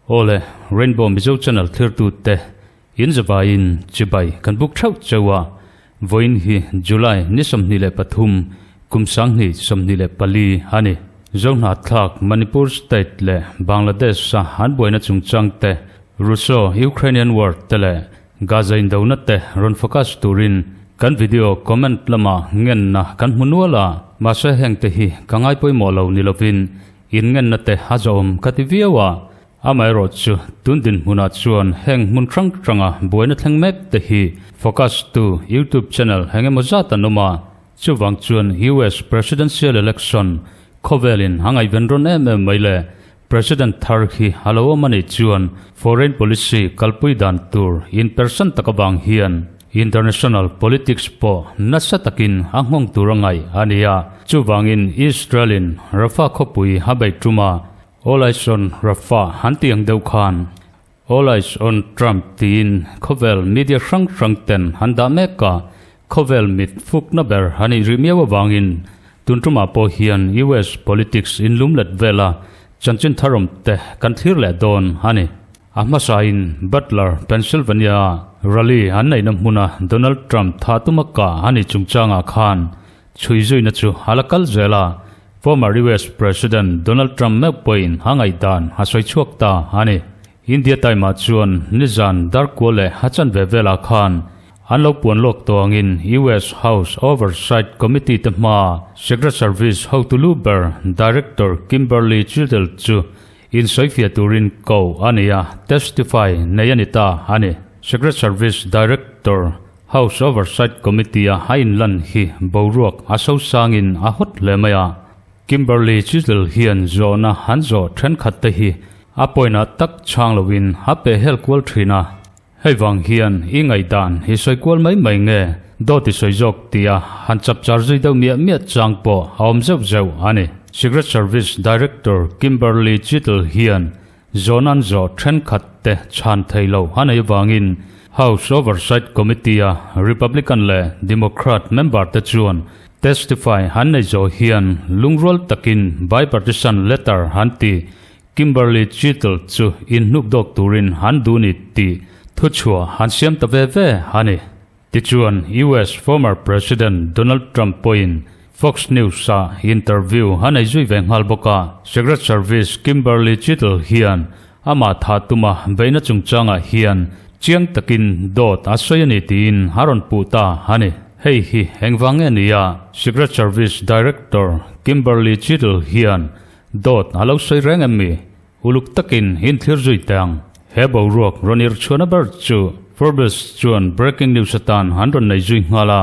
Awle, Rainbow Mizo Channel thirtute in zavaiin chibai kan buk theuh cheu a, vawiin hi July ni 23 kum 2024 a ni. Zohnahthlak Manipur State leh Bangladesh a an buaina chungchang te, Russo-Ukrainian War te leh Gaza indona te rawn focus turin kan video comment lamah ngenna kan hmu nual a, mahse heng te hi ka ngai pawimawh lo ni lovin in ngenna te a zawm ka ti viau a. Amaherawh chu tun dinhmunah chuan heng hmun hrang hranga buaina thleng mek te hi focus tu YouTube channel eng emaw zat an awm a, chuvang chuan US Presidential Election khawvelin a ngaihven rawn em em mai le. President thar hi a lo awm a nih chuan foreign policy kalpui dan tur inpersan tak avang hian international politics pawh nasa takin a nghawng tur a ngaih a ni a. Chuvangin Israel-in Rafah khawpui a bei tum a, All eyes on Rafah han tih ang deuh khan All eyes on Trump tiin khawvel media hrang hrang ten han dah mek a, khawvel mit fukna ber a nih rih miau avangin tun tumah pawh hian US politics inlumlet vela chanchin tharawm te kan thlir leh dawn a ni. A hmasain Butler, Pennsylvania-a rally an neihna hmuna Donald Trump tha tuma kah a nih chungchangah khan chhui zuina chu a la kal zel a, former US President Donald Trump meuh pawhin a ngaihdan a sawi chhuak ta a ni. India Time-ah chuan nizan darkua leh a chanve velah khan an lo puan lawk tawh angin US House Oversight Committee te hmaa Secret Service hotu lu ber Director Kimberly Cheatle chu insawifiah turin ko a ni a, testify nei a ni ta a ni. Secret Service Director House Oversight Committee-a a inlan hi boruak a sosangin a hawt hle mai a. Kimberly Cheatle hian zawhna an zawh thenkhat te hi a pawina tak chhang loin a pe hel kual thin a. Hei vang hian i ngaihdan i sawi kual mai mai nge dawt i sawi zawk tia han chap char zui deuh miah miah chang pawh a awm zeuh zeuh a ni. Secret Service Director Kimberly Cheatle hian zawhna an zawh thenkhat te chhan thei lo a nei vangin House Oversight Committee-a Republican leh Democrat member te chuan testify an nei zawh hian lungrual takin bipartisan letter an ti Kimberly Cheatle chu inhnuk dawk turin an duh ni tih thuchhuah an siam ta ve ve a ni. Tichuan, US former President Donald Trump pawhin Fox News-a interview a nei zui ve nghal bawk a. Secret Service Kimberly Cheatle hian amah thah tuma beihna chungchangah hian chiang takin dawt a sawi a ni tiin a rawn puh ta a ni. Hei hi engvang nge ni a? Secret Service Director Kimberly Cheatle hian Dawt a lo sawi reng em mi? Uluk takin inthlir zui teh ang. He boruak rawn irchhuahna ber chu Forbes chuan breaking news atan an rawn nei zui nghal a,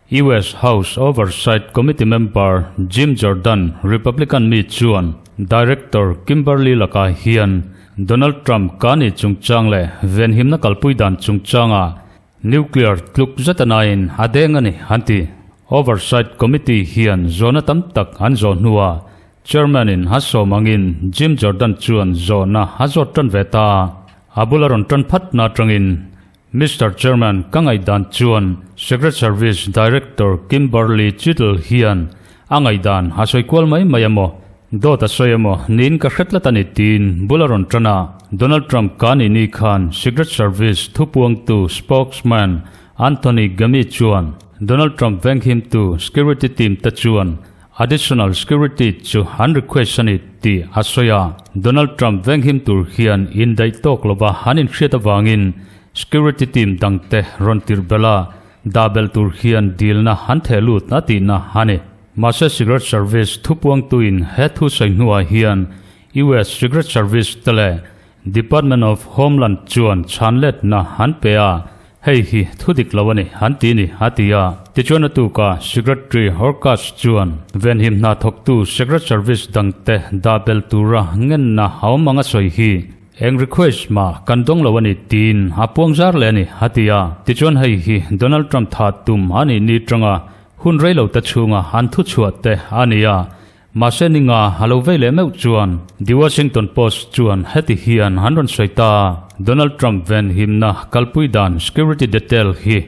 US House Oversight Committee member Jim Jordan, Republican mi chuan Director Kimberly lakah hian Donald Trump ka nih chungchang leh venhimna kalpui dan chungchangah Nuclear tluk zet a nain a deng a ni, an ti. Oversight Committee hian zawhna tam tak an zawh hnuah Chairman-in a sawm angin Jim Jordan chuan zawhna a zawt tan ve ta a. A bula rawn tan phat na atangin Mister Chairman ka ngaihdan chuan Secret Service Director Kimberly Cheatle hian a ngaihdan a sawi kual mai mai emaw Dawt a sawi emaw niin ka hre tlat a ni tiin bul a rawn tan a. Donald Trump ka nih ni khan Secret Service thupuangtu spokesman Anthony Gami chuan Donald Trump venghimtu security team te chuan additional security chu an request a ni tih a sawi a. Donald Trump venghim tur hian indaih tawk lova an inhriat avangin security team dangte rawn tirh belh a, dah belh tur hian dilna an theh lut a tihna a ni. Mahse Secret Service thupuangtuin he thu sawi hnuah hian US Secret Service te leh Department of Homeland chuan chhanletna an pe a, hei hi thu dik lo a ni an ti ni a ti a. Tichuan a tuka Secretary Horkatz chuan venhim hna thawktu Secret Service dangte dah bel tura ngenna a awm ang a sawi hi eng request mah kan dawng lo a ni tiin a puang zar leh a ni a ti a. Tichuan hei hi Donald Trump thah tum a nih ni tanga Hun rei lo ta chhunga an thu chhuah te a ni a, mahse ninga a lo vei leh meuh chuan The Washington Post chuan heti hian an rawn sawi ta. Donald Trump venhimna kalpui dan security detail hi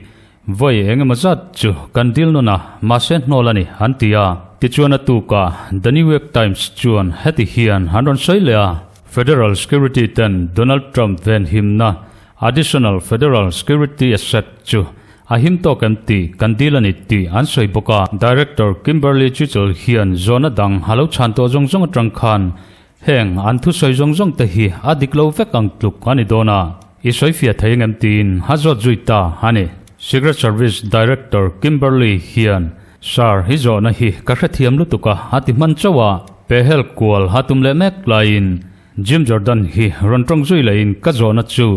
Vawi engemaw zat chu kan dil nawn a, mahse hnawl a ni, an ti a. Tichuan a tukah The New York Times chuan heti hian an rawn sawi leh a, Federal Security ten Donald Trump venhimna Additional Federal Security Asset chu a him tawk em tih kan dil a ni tih an sawi bawk a. Director Kimberly Cheatle hian zawhna dang a lo chhan tawh zawng zawng atang khan Heng an thusawi zawng zawng te hi a dik lo vek ang tluk a ni dawn a, i sawifiah thei engem tiin a zawt zui ta a ni. Secret Service Director Kimberly hian Sir hi zawhna hi ka hrethiam lutuk a a ti hman chauh a, pehhel kual a tum leh mek laiin Jim Jordan hi rawn tawng zui lehin ka zawhna chu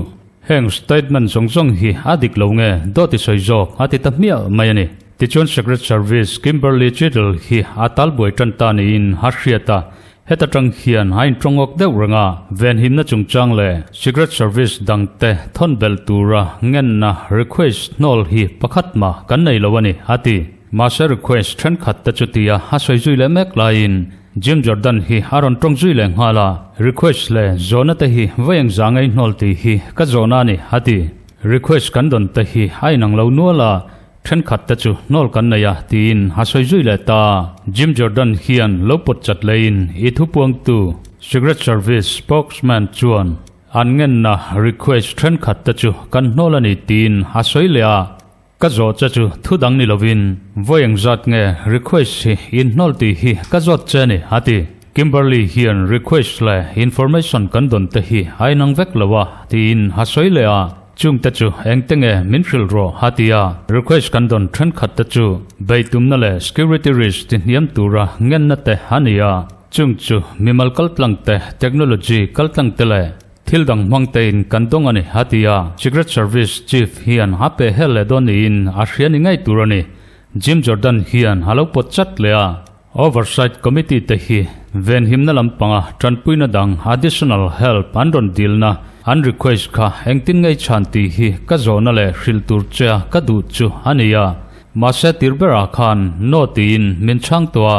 heng statement zawng zawng hi a dik lo nge dawt i sawi zawk a ti ta hmiah mai a ni. Tichuan Secret Service Kimberly Cheatle hi a talbuai tan ta niin a hriat a, Heta tang hian a intawngawk deuh reng a, venhimna chungchang leh Secret Service dangte thawn belh tura ngenna request hnawl hi pakhat mah kan nei lo a ni, a ti. Mahse request thenkhat te chu tia a sawi zui leh mek laiin Jim Jordan hi a rawn tawng zui leh nghal a, Request leh zawhna te hi vawi engzah ngei hnawl tih hi ka zawhna a ni, a ti. Request kan dawn te hi a inang lo nual a, Thenkhat te chu hnawl kan nei a, tiin a sawi zui leh ta. Jim Jordan hian lo pawt chat leiin i thupuangtu Secret Service spokesman chuan an ngenna request thenkhat te chu kan hnawl a ni tiin a sawi leh a. Ka zawh che chu thu dang ni lovin vawi engzat nge request hi in hnawl tih hi ka zawt che a ni, a ti. Kimberly hian request leh information kan dawn te hi a inang vek lo a, tiin a sawi leh a. Chungte chu engte nge min hrilh rawh a ti a, request kan dawn thenkhat te chu beitumna leh security risk ti hniam tura ngenna te a ni a, chung chu mimal kaltlang te, technology kaltlang te leh thil dang hmang tein kan dawng a ni a ti a, Secret Service chief hian a pe hel leh dawn niin a hria ni ngei tur a ni. Jim Jordan hian a lo pawt chat leh a. Oversight Committee te hi venhimna lampanga tanpuina dang additional help an rawn dilna an request kha engtin ngei chhan tih hi ka zawhna leh hrilh tur che a ka duh chu a ni a. Mahse tir berah khan no tiin min chhang tawh a,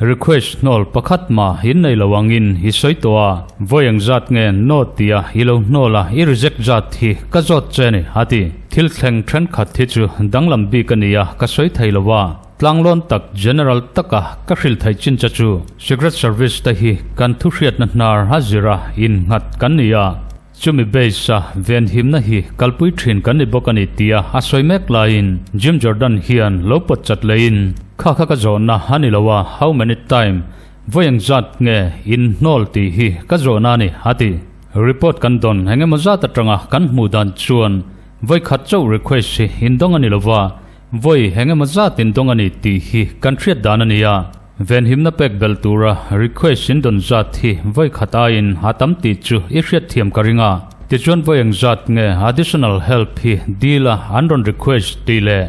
request hnawl pakhat mah in nei lo angin i sawi tawh a, vawi engzat nge no tia i lo hnawl a i reject zat hi ka zawt che a ni a ti. Thil thleng thenkhat hi chu danglam bik a ni a ka sawi thei lo a. Tlanglawn tak General taka ka hrilh theih chin che chu Secret Service te hi kan thuhriatna hnar a zira innghat kan ni a, chumi base a venhimna hi kalpui thin kan ni bawk a ni tia a sawi mek laiin Jim Jordan hian lo pawt chat leiin kha kha ka zawhna a ni lo a, how many time, vawi engzat nge in hnawl tih hi ka zawhna a ni a ti. Report kan dawn engemaw zat atanga kan hmuh dan chuan vawi khat chauh request hi indawng a ni lo va, Vawi engemaw zat in dawng a ni tih hi kan hriat dan a ni a, venhimna pek belh tura request in dawn zat hi vawi khat aiin a tam tih chu i hriat thiam ka ring a. Tichuan vawi eng zat nge additional help hi deal a an rawn request tih leh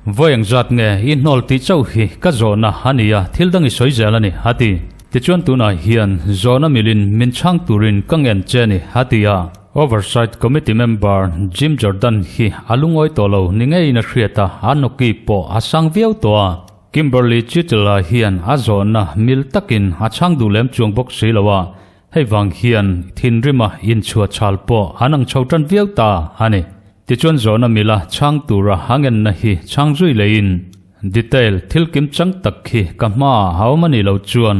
vawi eng zat nge i hnawl tih chauh hi ka zawhna a ni a, thil dang i sawi zel a ni, a ti. Tichuan tunah hian zawhna milin min chhang turin ka ngen che a ni, a ti a. Oversight Committee member Jim Jordan hi a lungawi tawh lo ni ngeiin a hriat a, a nawki pawh a sang viau tawh a. Kimberly Cheatle-a hian a zawhna mil takin a chhang duh lem chuang bawk si lo a, hei vang hian thinrima inchhuah chhal pawh an ang chho tan viau ta a ni. Tichuan zawhna mila chhang tura a ngenna hi chhang zui leiin detail thil kim chang tak khi ka hmaah a awm a nih loh chuan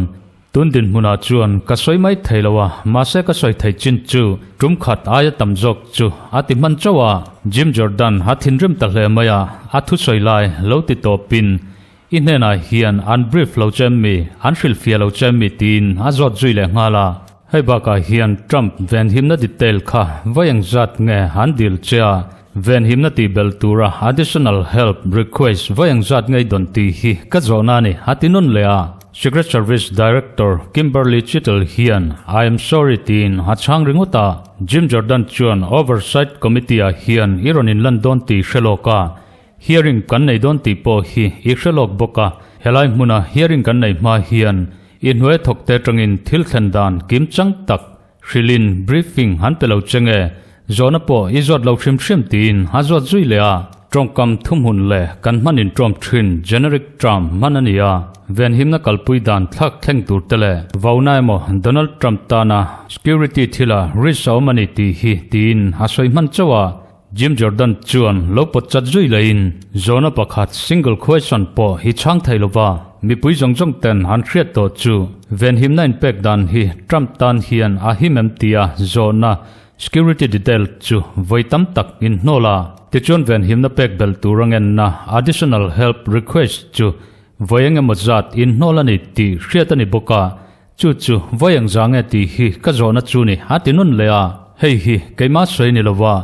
Tun dinhmunah chuan ka sawi mai thei lo a, mahse ka sawi thei chin chu tum khat aia tam zawk chu a ti hman chauh a. Jim Jordan a thinrim ta hle mai a, a thusawi lai lo ti tawpin, I hnenah hian an brief lo che mi, an hrilhfiah lo che mi tiin a zawt zui leh nghal a. Hei bakah hian Trump venhimna detail kha vawi engzat nge an dil che a, venhimna tih belh tura additional help request vawi engzat nge i dawn tih hi ka zawhna a ni, a ti nawn leh a. Secret Service Director Kimberly Cheatle hian I am sorry tiin a chhang ringawt a, Jim Jordan chuan Oversight Committee-ah hian i rawn inlan dawn tih hre lawk a, hearing kan nei dawn tih pawh hi i hre lawk bawk a, helai hmuna hearing kan nei hma hian i hnuai thawkte atangin thil thlen dan kim chang tak hrilhin briefing han pe lo che nge, zawhna pawh i zawt lo hrim hrim tiin a zawt zui leh a. Tawngkam thuhmun leh kan hman inṭawm ṭhin generic term hman a ni a, venhimna kalpui dan thlak thleng tur te leh vauna emaw Donald Trump tana security thila risk a awm a ni tih hi tiin a sawi hman chauh a. Jim Jordan chuan lo pawt chat zui laiin zawhna pakhat single question pawh hi chhang thei lova mipui zawng zawng ten an hriat tawh chu venhimna inpek dan hi Trump tan hian a him em tia zawhna Security detail chu vawi tam tak in hnawl a, tichuan venhimna pek belh tur a ngenna additional help request chu vawi eng emaw zat in hnawl a ni tih hriat a ni bawk a, chu chu vawi eng za nge tih hi ka zawhna chu ni a ti nun leh a, hei hi keimah sawi ni lova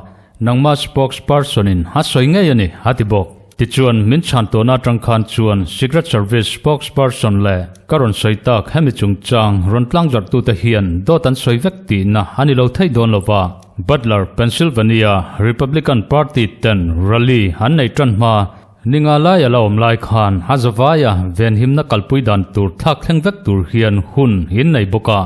nangmah spokesperson in a sawi ngei a ni a ti bawk. Tichuan min chhan tawhna atang khan chuan Secret Service spokesperson leh ka rawn sawi tak hemi chungchang rawn tlangzarhtute hian dawt an sawi vek tihna a ni lo thei dawn lova. Butler, Pennsylvania Republican Party ten rally an nei tan hma ninga lai a la awm lai khan a zavaia venhimna kalpui dan tur thlak thleng vek tur hian hun in nei bawk a.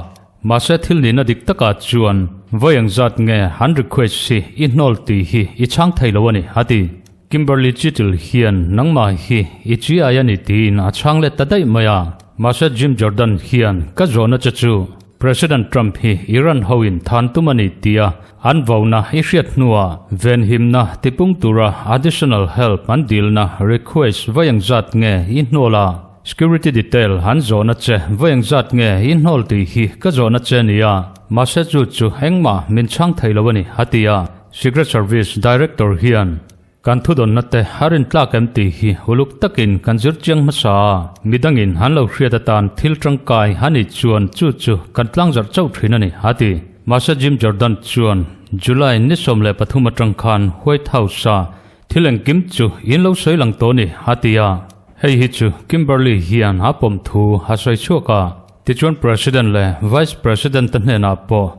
Mahse thil nihna dik takah chuan vawi engzat nge an request hi i hnawl tih hi i chhang thei lo a ni, a ti. Kimberly Cheatle hian nangmah hi i chi ai a ni tiin a chhang let ta daih mai a. Mahse Jim Jordan hian ka zawhna che chu President Trump hi Iran hoin than tum a ni tia an vauna i hriat hnuah venhimna tipung tura additional help an dilna request vawi engzat nge i hnawl a, security detail an zawhna che vawi engzat nge i hnawl tih hi ka zawhna che nia. Mahse chu chu engmah min chhang thei lo a ni, a ti a. Secret Service Director hian kan thudawnna te a rin tlak em tih hi uluk takin kan zir chiang hmasa a, midangin an lo hriat atan thil tangkai a nih chuan chu chu kan tlangzarh chauh thin a ni, a ti. Mahse Jim Jordan chuan July ni 13 atang khan White House-a thil engkim chu in lo sawi lang tawh a ni, a ti a. Hei hi chu Kimberly hian a pawm thu a sawi chhuak a. Tichuan President leh Vice President te hnenah pawh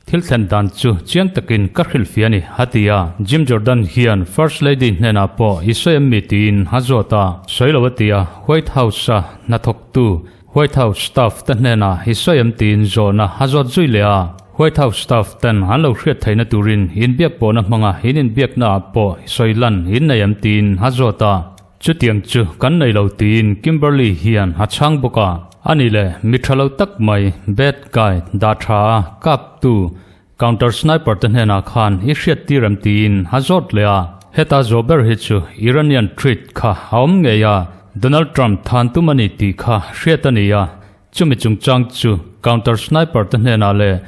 Thil thlen dan chu chiang takin ka hrilhfia a ni, a ti a. Jim Jordan hian First Lady hnenah pawh i sawi em mi tiin a zawt a. Sawi lo a ti a, White House-a hnathawktu, White House staff te hnenah i sawi em tiin zawhna a zawt zui leh a. White House staff ten an lo hriat theihna turin inbiak pawhna hmanga in inbiaknaah pawh i sawi lan in nei em tiin a zawt a. Chutiang chu kan nei lo tiin Kimberly hian a chhang bawk a. Ani leh mi tha lo tak mai bad guy dah tha a kap tu counter sniper te hnenah khan i hriat tir em tiin a zawt leh a. Heta zawh ber hi chu Iranian threat kha a awm ngei a, Donald Trump than tum a ni tih kha hriat a ni a, Chumi chungchang chu counter sniper te hnenah leh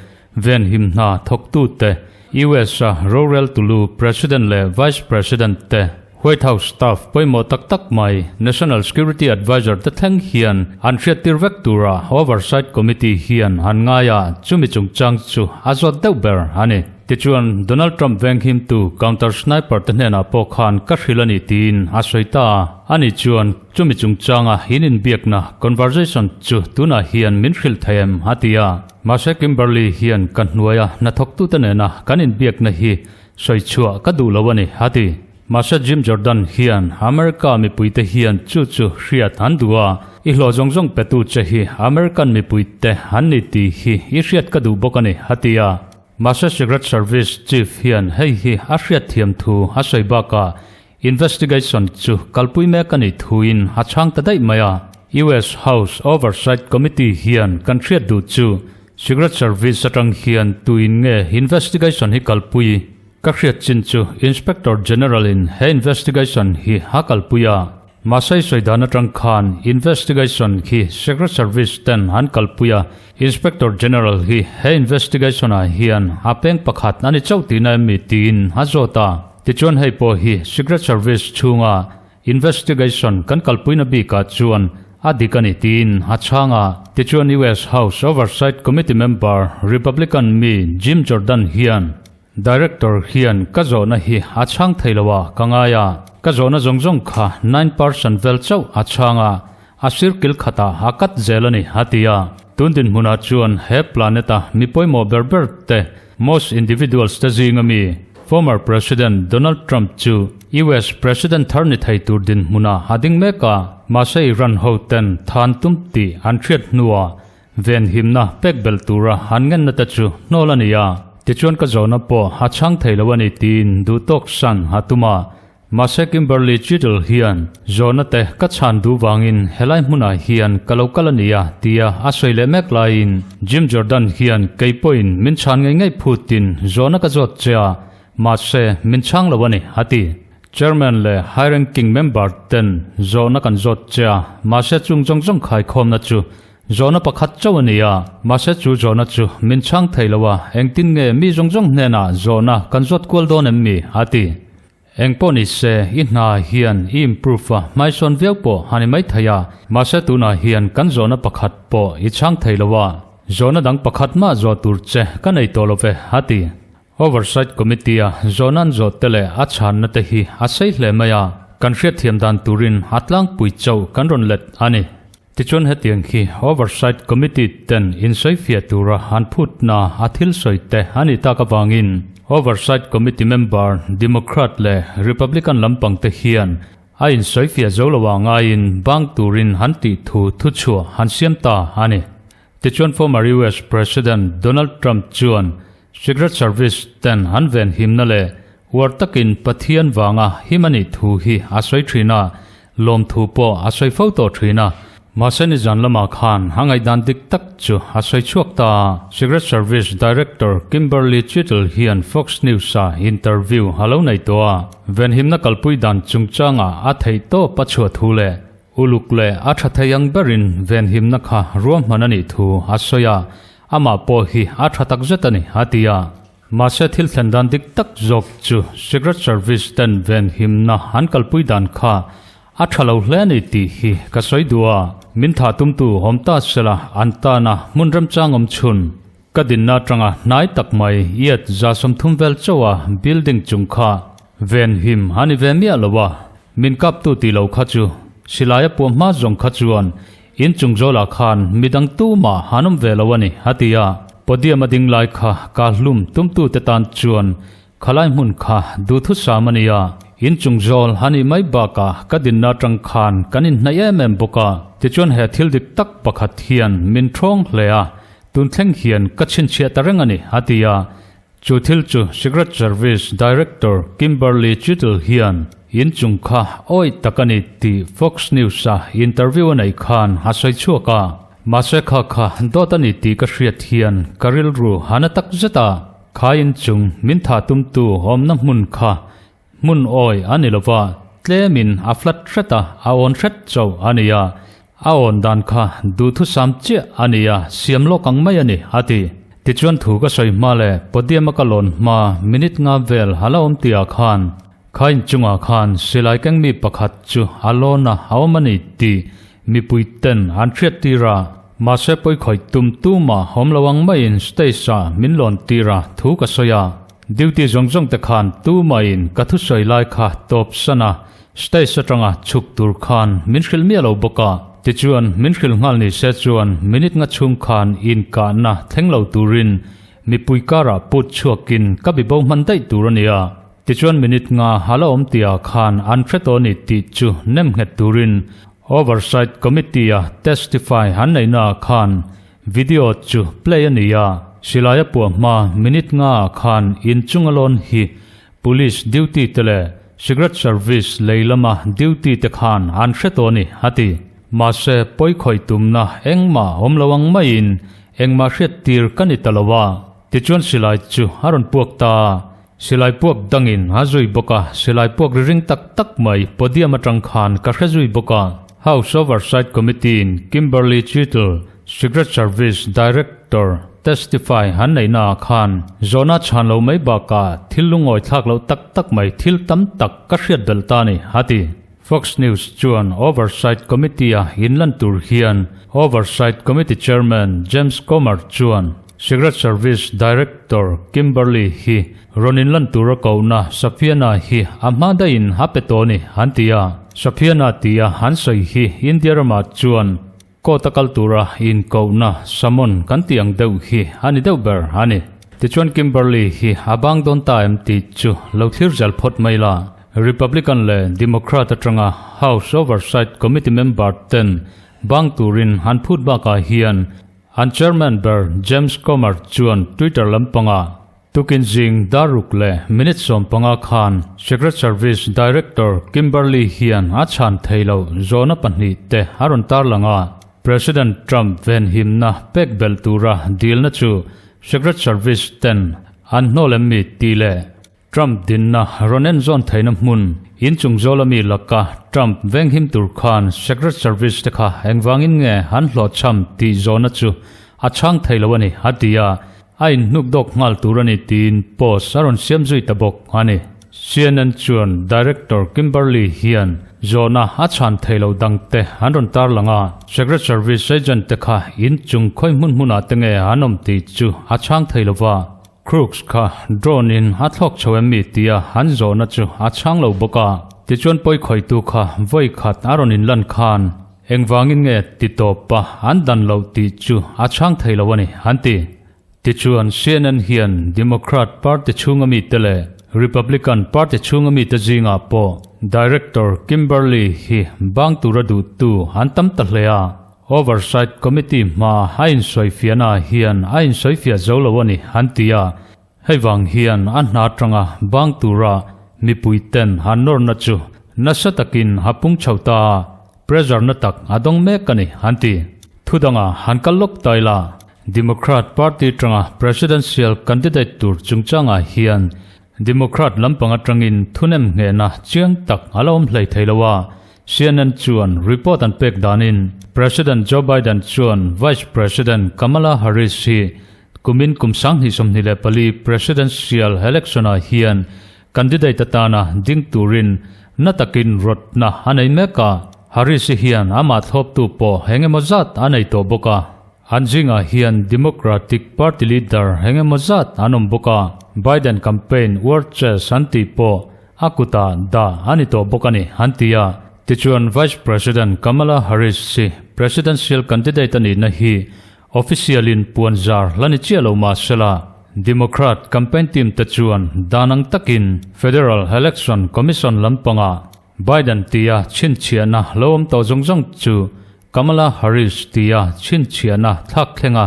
venhim hna thawktute, US-a rorel tulu President leh Vice President te, White House staff pawimawh tak tak mai, National Security Adviser te thleng hian an hriattir vek tura Oversight Committee hian an ngai a, chumi chungchang chu a zawt deuh ber a ni. Tichuan, Donald Trump venghimtu counter sniper te hnenah pawh khan ka hrilh a ni tiin a sawi ta a. Ani chuan chumi chungchanga in inbiakna, conversation, chu tunah hian min hrilh thei em? a ti a. Mahse Kimberly hian ka hnuaia hnathawktute nena kan inbiakna hi sawi chhuah ka duh lo a ni, a ti. Mahse Jim Jordan hian America mipuite hian chu chu hriat an duh a, i hlawh zawng zawng petu che hi American mipuite an ni tih hi i hriat ka duh bawk a ni, a ti a. Mahse Secret Service Chief hian hei hi a hriat thiam thu a sawi bakah Investigation chu kalpui mek a nih thuin a chhang ta daih mai a. US House Oversight Committee hian kan hriat duh chu Secret Service atang hian tuin nge investigation hi kalpui? Ka hriat chin chu Inspector General in he investigation hi a kalpui a. Mahse i sawi dan atang khan investigation hi Secret Service ten an kalpui a, Inspector General hi he investigation ah hian a peng pakhat a ni chauh tihna em mi tiin a zawt a. Tichuan hei pawh hi Secret Service chhunga investigation kan kalpuina bikah chuan a dik a ni tiin a chhang a. Tichuan US House Oversight Committee member Republican mi Jim Jordan hian Director hian ka zawhna hi a chhang thei lo a ka ngai a, ka zawhna zawng zawng kha 9% vel chauh a chhang a, a circle khatah a cut zel a ni a ti a. Tun dinhmunah chuan he planet-a mi pawimawh ber ber te, most individuals te zinga mi, former President Donald Trump chu US President thar ni thei tur dinhmunah a ding mek a, mahse Iran ho ten than tum tih an hriat hnuah Venhimna pek belh tura an ngenna te chu hnawl a ni a, tichuan ka zawhna pawh a chhang thei lo a ni tiin duhtawk san a tum a. Mahse Kimberly Cheatle hian zawhna te ka chhan duh vangin helai hmunah hian ka lo kal a nia tia a sawi leh mek laiin Jim Jordan hian kei pawhin min chhan ngei ngei phutin zawhna ka zawt che a, mahse min chhang lo a ni, a ti. Chairman leh high ranking member ten zawhna kan zawt che a, mahse chung zawng zawng khaikhawmna chu zawhna pakhat chauh a ni a, mahse chu zawhna chu min chhang thei lo a, engtin nge mi zawng zawng hnenah zawhna kan zawt kual dawn em mi? a ti. Eng pawh ni se, i hna hian i improve a, hmaisawn viau pawh a ni maithei a, mahse tunah hian kan zawhna pakhat pawh i chhang thei lo a, zawhna dang pakhat mah zawh tur che ka nei tawh lo ve, a ti. Oversight Committee-a zawhna an zawh te leh a chhanna te hi a sei hle mai a, kan hriatthiam dan turin a tlangpui chauh kan rawn let a ni. Tichuan hetiang khi Oversight Committee ten insawifiah tura an phutna a thil sawi te a nih tak avangin Oversight Committee member Democrat leh Republican lampang te hian a insawifiah zo lo ah ngaiin bang turin han tih thu thuchhuah han siam ta a ni. Tichuan former US President Donald Trump chuan Secret Service ten an ven himna leh uar takin Pathian vanga him a nih thu hi a sawi thin a, lawmthu pawh a sawi fo tawh thin a. Mahse nizan lamah khan a ngaihdan dik tak chu a sawi chhuak ta a. Secret Service Director Kimberly Cheatle hian Fox News-a interview a lo nei tawh a, venhimna kalpui dan chungchangah a theih tawp a chhuah thu leh uluk leh a tha thei ang berin venhimna kha ruahman a nih thu a sawi a, Amah pawh hi a tha tak zet a ni, a ti a. Mahse thil thlen dan dik tak zawk chu Secret Service ten venhimna an kalpui dan kha a tha lo hle a ni tih hi ka sawi duh a. Min thah tumtu awm ta sela an tana hmun remchang awm chhun. Ka dinna atanga hnai tak mai iat 130 vel chauha building chung kha venhim a ni ve miah lo a. Min kaptu tih lo kha chu silai a puah hma zawng kha chuan In chung zawlah khan midang tumah han awm ve lo a ni, a ti a. Podium a ding lai kha ka hlum tumtute tan chuan khalai hmun kha duhthusam a ni a. In chung zawl a nih mai bakah ka dinna atang khan kan inhnaih em em bawk a. Tichuan he thil dik tak pakhat hian min thawng hle a, tun thleng hian ka chhinchhiah ta reng a ni, a ti a. Chu thil chu Secret Service Director Kimberly Cheatle hian in chung kha awih tak a ni tih Fox News-a interview a neih khan a sawi chhuak a. Mahse kha kha dawt a ni tih ka hriat hian ka rilru a na tak zet a, kha in chung min thah tumtu awmna hmun kha Hmun awi a ni lova, tlemin a flat hret a, a awn hret chauh a ni a. A awn dan kha duhthusam chiah a ni a, siam lawk ang mai a ni, a ti. Tichuan thu ka sawi hma leh podium a ka lawn hma minute nga vel a la awm tihah khan kha inchungah khan silai keng mi pakhat chu a lawn a, a awm a ni tih mipui ten an hriat tir a. Mahse pawikhawih tum tumah awm lo ang maiin stage ah min lawn tir a, thu ka sawi a. Duty zawng zawng te khan tumahin ka thusawi lai kha tawp san a, stage atanga chhuk tur khan min hrilh miah lo bawk a. Tichuan, min hrilh nghal ni se chuan minute nga chhung khan inkahna thleng lo turin mipui karah put chhuakin ka bibo hman daih tur a nia. Tichuan minute nga a la awm tihah khan an hre tawh a ni tih chu nem nghet turin Oversight Committee-a testify an neihnaah khan Video chu play a ni a, silai a puah hma minute nga ah khan inchung a lawn hi Police duty te leh Secret Service lei lama duty te khan an hre tawh a ni, a ti. Mahse, pawikhawih tumna engmah awm lo ang maiin engmah hriat tir ka ni ta lo a, tichuan silai chu a rawn puak ta a, silai puak dangin a zui bawk a, silai puak ri ring tak tak mai podium atang khan ka hre zui bawk a. House Oversight Committee-in Kimberly Cheatle Secret Service Director testify an neihna ah khan zawhna chhan lo mai bakah thil lungawi thlak loh tak tak mai thil tam tak ka hriat belh ta a ni, a ti. Fox News chuan Oversight Committee-a inlan tur hian Oversight Committee Chairman James Comer chuan Secret Service Director Kimberly hi rawn inlan tura kohna Safiana hi a hma daihin a pe tawh a ni, an ti a. Safiana tia an sawi hi India ramah chuan Court a kal tura inkohna summon kan tih ang deuh hi a ni deuh ber a ni. Tichuan Kimberly hi a bang dawn ta em tih chu lo thlir zel phawt mai la. Republican leh Democrat atanga House Oversight Committee member ten bang turin an phut bakah hian an chairman ber James Comer chuan Twitter lampangah. Tukin zing dar ruk leh minute 15 khan Secret Service Director Kimberly hian a chhan thei loh zawhna pahnih te a rawn tarlang a. President Trump venhimna pek belh tura dilna chu Secret Service ten an hnawl em mi tih leh Trump dinna rawn en zawn theihna hmun inchung zawla mi laka Trump venghim tur khan Secret Service te kha engvangin nge an hlawhchham tih zawhna chu a chhang thei lo a ni, a ti a, a inhnuk dawk nghal tur a ni tiin post a rawn siam zui ta bawk a ni. CNN chuan Director Kimberly hian zawhna a chhan thei lo dangte an rawn tarlang a, Secret Service agent te kha inchung khawi hmun hmunah te nge an awm tih chu a chhang thei lo va. Crooks kha drone in a thlawk chho em mi tia an zawhna chu a chhang lo bawk a. Tichuan pawi khawitu kha vawi khat a rawn inlan khan engvangin nge ti tawp a an dan loh tih chu a chhang thei lo a ni, an ti. Tichuan CNN hian Democrat party chhunga mite leh Republican party chhunga mite zingah pawh Director Kimberly hi bang tura duhtu an tam ta hle a. Oversight Committee hma a insawifiahna hian a insawifiah zo lo a ni, an ti a. Hei vang hian a hna atanga bang tura mipui ten an nawrna chu nasa takin a pung chho ta a, pressure na tak a dawng mek a ni, an ti. Thu danga han kal lawk ta ila, Democrat Party atanga Presidential candidate tur chungchangah hian Democrat lampang atangin thunem nghehna chiang tak a la awm hlei thei lo a, CNN chuan report an pek danin President Joe Biden chuan Vice President Kamala Harris hi kumin kum 2024 presidential election-ah hian candidate atana ding turin na takin rawtna a nei mek a, Harris-i hian amah thlawptu pawh eng emaw zat a nei tawh bawk a. An zingah hian Democratic Party leader eng emaw zat an awm bawk a, Biden campaign war chest an tih pawh a kutah dah a ni tawh bawk a ni, an ti a. Tichuan Vice President Kamala Harris hi presidential candidate a nihna hi official in puan zar la ni chiah lo mah sela, Democrat campaign team te chuan dan ang takin Federal Election Commission lampangah Biden tia chhinchhiahna lo awm tawh zawng zawng chu Kamala Harris tia chhinchhiahna thlak thlenga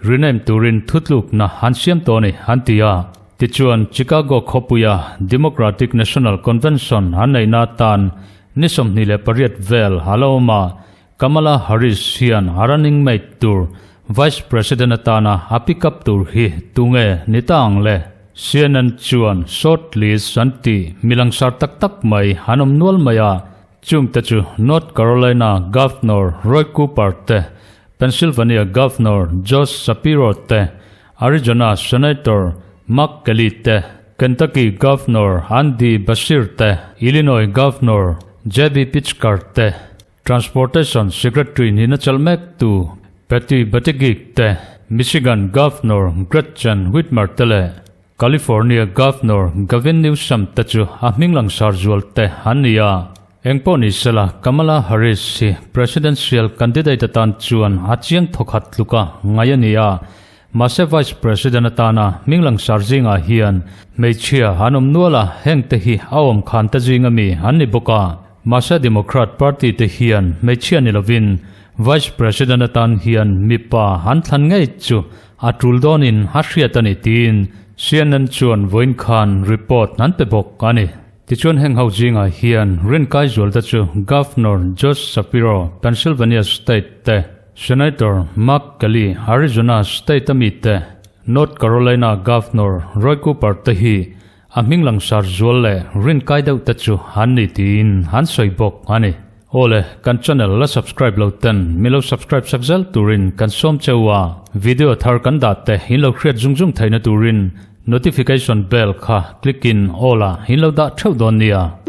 rename turin thutlukna an siam tawh a ni, an ti a. Tichuan, Chicago khawpuia Democratic National Convention an neihna atan ni 28 vel a la awm a, Kamala Harris hian a running mate tur Vice President atana a pick up tur hi tunge ni ta ang le? CNN chuan short list an tih mi langsar tak tak mai an awm nual mai a, Chungte chu North Carolina Governor Roy Cooper te, Pennsylvania Governor Josh Shapiro te, Arizona Senator Mark Kelly te, Kentucky Governor Andy Beshear te, Illinois Governor JB Pritzker te, Transportation Secretary nihna chelh mektu Pete Buttigieg te, Michigan Governor Gretchen Whitmer te leh California Governor Gavin Newsom te chu a hming langsar zual te an ni a. Engpawh ni sela, Kamala Harris hi presidential candidate atan chuan a chiang thawkhat tluka ngai a ni a. Mahse Vice President atana hming langsar zingah hian hmeichhia an awm nual a, heng te hi a awm khan te zinga mi an ni bawk a. Mahse Democrat Party te hian hmeichhia ni lovin Vice President atan hian mipa an thlan ngei chu A tul dawnin a hriat a ni tiin CNN chuan vawiin khan report an pe bawk a ni. Tichuan heng ho zingah hian rinkai zualte chu Governor Josh Shapiro, Pennsylvania state te, Senator Mark Kelly, Arizona state a mi te, North Carolina Governor Roy Cooper te hi A hming langsar zual leh rinkai deuh te chu an ni tiin an sawi bawk a ni. Awle, kan channel la subscribe lo ten mi lo subscribe sak zel turin kan sawm cheu a, video thar kan dah te in lo hriat zung zung theihna turin notification bell kha click in all ah in lo dah theuh dawn nia.